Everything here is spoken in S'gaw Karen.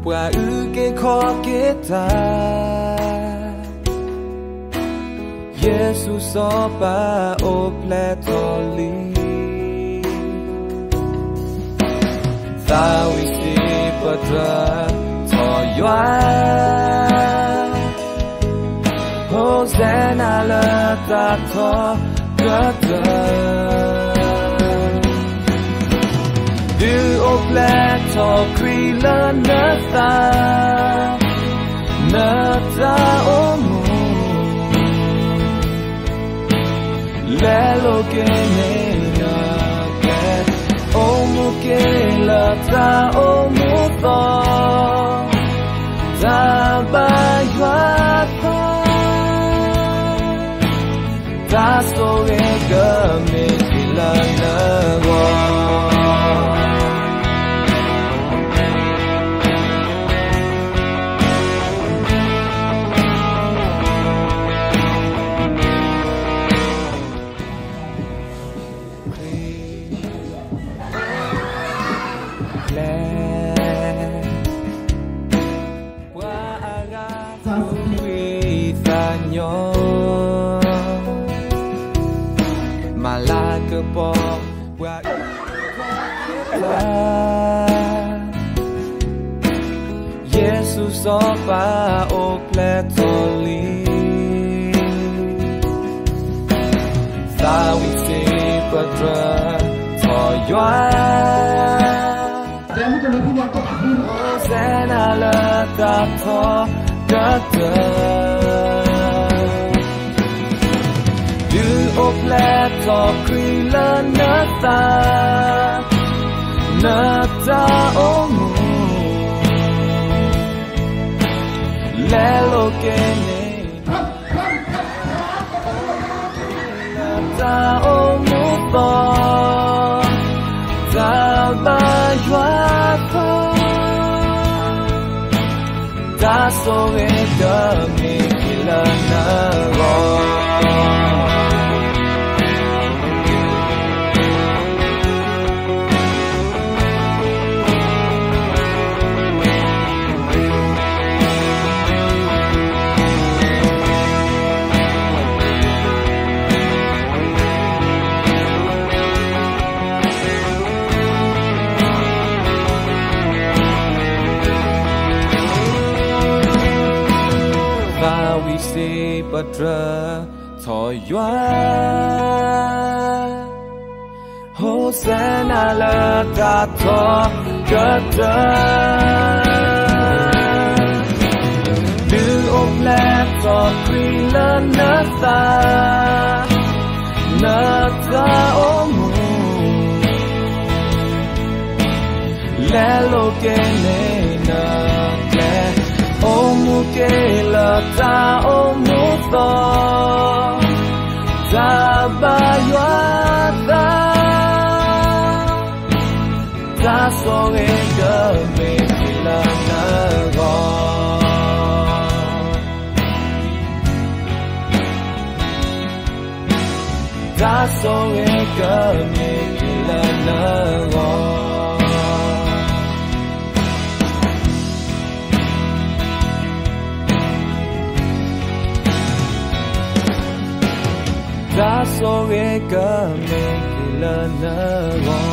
ပှၤအုၣ်က့ၤခီၣ်က့ၤတၢ်, ယ့ၣ်ၡူးစီၤပၤအိၣ်ဖျဲၣ်ထီၣ်လံ. သးဝံၣ်စံးပတြၢၤထီၣ်ယွၤ, ဟိၣ်စဲနၤလၢတၢ်ထီၣ်ကတၢၢ်, ဒုးအိၣ်ဖျဲၣ်ထီၣ်ခရံာ်လၢနသး, နတၢ်အိၣ်မူ လဲလိာ်က့ၤန့ၢ်နၤကျဲ, အိၣ်မူက့ၤလၢတၢ်အိၣ်မူသီ, တၢ်ဘၣ်ယွၤသး, တၢ်ဆိၣ်ဂ့ၤကမ့ၢ်က့ၤလၢနဂီၢ်. ပှၤအဂၤသးဝံၣ်သးညီ, မၤလၤကပီၤပှၤအုၣ်က့ၤခီၣ်က့ၤတၢ်, ယ့ၣ်ၡူးစီၤပၤအိၣ်ဖျဲၣ်ထီၣ်လံ. သးဝံၣ်စံးပတြၢၤထီၣ်ယွၤ, ဟိၣ်စဲနၤလၢတၢ်ထီၣ်ကတၢၢ်, ဒုးအိၣ်ဖျဲၣ်ထီၣ်ခရံာ်လၢနသး, နတၢ်အိၣ်မူ လဲလိာ်က့ၤန့ၢ်နၤကျဲ, အိၣ်မူက့ၤလၢတၢ်အိၣ်မူသီ, တၢ်ဘၣ်ယွၤသး, တၢ်ဆိၣ်ဂ့ၤကမ့ၢ်က့ၤလၢနဂီၢ်. သးဝံၣ်စံးပတြၢၤထီၣ်ယွၤ, ဟိၣ်စဲနၤလၢတၢ်ထီၣ်ကတၢၢ်, ဒုးအိၣ်ဖျဲၣ်ထီၣ်ခရံာ်လၢနသး, နတၢ်အိၣ်မူ လဲလိာ်က့ၤန့ၢ်နၤကျဲ, အိၣ်မူက့ၤလၢတၢ်အိၣ်မူသီ, တၢ်ဘၣ်ယွၤသး, တၢ်ဆိၣ်ဂ့ၤကမ့ၢ်က့ၤလၢနဂီၢ်. တၢ်ဆိၣ်ဂ့ၤကမ့ၢ်က့ၤလၢနဂီၢ်, တၢ်ဆိၣ်ဂ့ၤကမ့ၢ်က့ၤလၢနဂီၢ်.